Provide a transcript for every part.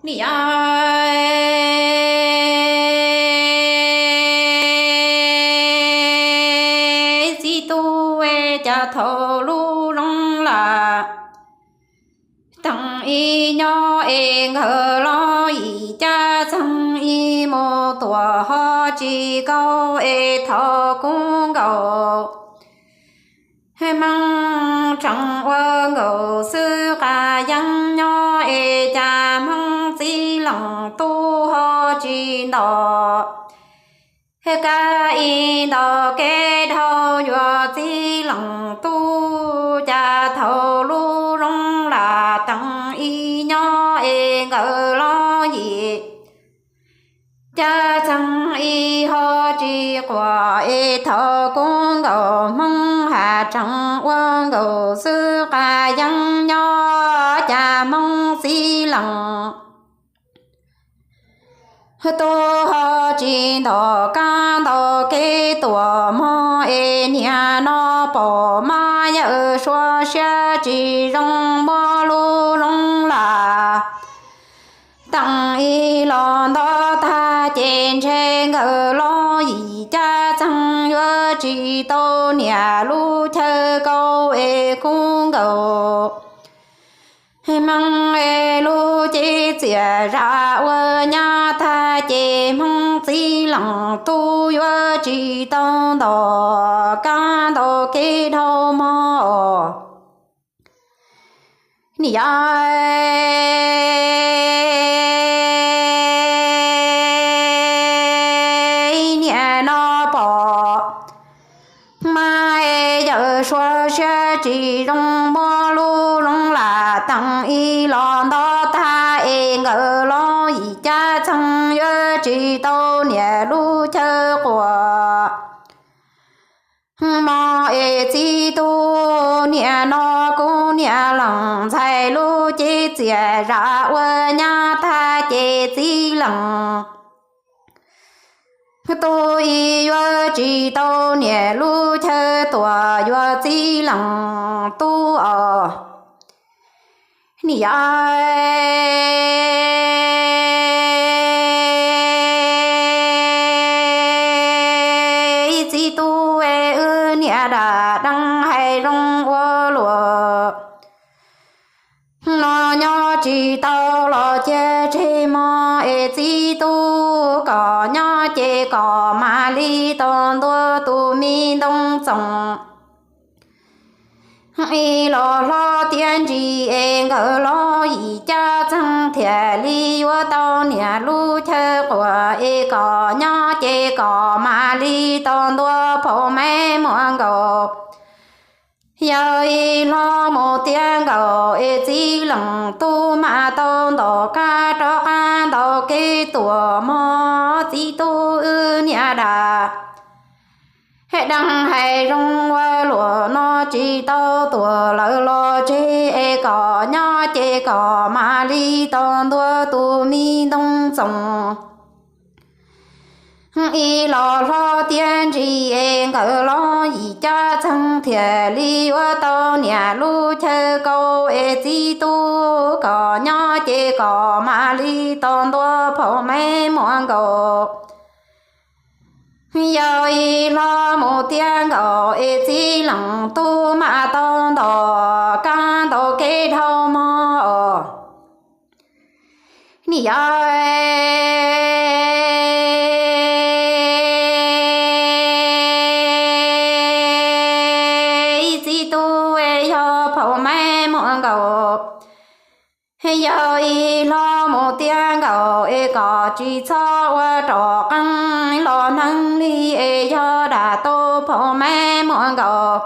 Niam, txiv tub, cas thaum lub zoo lawm, teem ib nyob es nkawd los yim caj txeeg ib mus tuam ho tsis kaub es thov kub nkaus Hmoob tseem ua nkaus xwb, qas yeeb nyob es cas Hmoob txiv leej tub ho tsis ntom. Kab ib ntom kev dhau yuav txiv leej tub, cas thaum lub zoo lam teem ib nyob es nkawd los yim caj txeeg ib ho tsis quam es thov kub nkaus, Hmoob has tseem ua nkaus xwb, qas yeeb nyob cas Hmoob txiv leej tub ho tsis ntom. Kab ntaus kev tuam mog es niam no pom, mas yawm suav siab tsis zoo, muab lub zoo lam teem ib los nto tag ces ntshe nkawd los yim caj txeeg yuav tsis tau niam lub chaw kaub es kub nkaus. Hmoob es lub cev txias zam ua nyab tag ces Hmoob txiv leej tub yuav tsis tau ntom. Kab ntaus kev dhau mog os. Niam, niam no pom, mas yawm suav siab tsis zoo, muab lub zoo lam teem ib los nto tag es nkawd los yim caj txeeg yuav tsis tau niam lub chaw quam. Hmoob es txiv tub, niam no kub niam leej ntxhais lub cev txias zam ua nyab tag ces txiv leej tub ib yuav tsis tau niam lub chaw tuam yuav txiv leej tub os. Niam, txiv tub, wb niam dam deev hais zoo ua luaj no nyob tsis tau los cia tseg mog es txiv tub, kom nyob ces kom mam li tau ntua tus me ntoo txoos ib los hlob tiav ntsis es nkawd los yim caj txeeg thiaj li yuav tau niam lub chaw quam es kom nyob ces kom mam li tau ntua phau maiv muaj nkaus. Yog ib hlob mus tiav nkaus es txiv leej tub mam tau ntom. Kab rov qab ntaus kev tuam mog txiv tub, wb niam dam deev hais zoo ua luaj no tsis tau tuam lawm los tseg es kom nyob ces kom mam li tau ntua tus me ntoo txoos ib los hlob tiav ntsis es nkawd los yim caj txeeg thiaj li yuav tau niam lub chaw kaub es txiv tub, kom nyob ces kom mam li tau ntua phau maiv muaj nkaus. Yog ib hlob mus tiav nkaus es txiv leej tub mam tau ntom. Kab ntaus kev dhau mog os. Niam, txiv tub, yog phau maiv muaj nkaus. Yog ib hlob mus tiav nkaus es kom tsis txhob ua rov qeeb los neeg li es yog dam tau phau maiv muaj nkaus.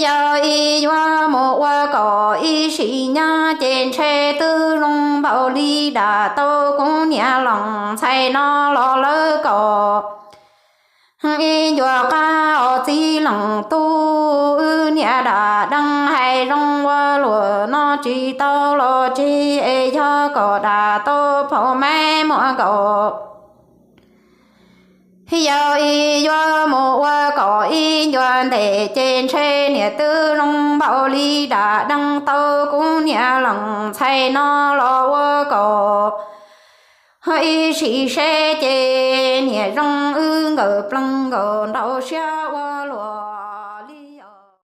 Yog ib yuav mus ua kaum ib sim nyab ces ntshe twb zoo npaum li dam tau kuv niam leej ntxhais no los lawv kaum ib ncua qab os txiv leej tub, wb niam dam deev hais zoo ua luaj no tsis tau los tseg es yog kom dam tau phau maiv muaj nkaus. Yog ib yuav mus ua kaum ib ncua ntes ces ntshe niam twb zoo npaum li dam deej tau kuv niam lees txhais no los ua kaum ib sim seb ces niam zoo wb nkawm plees nkaus nrau siab ua luaj.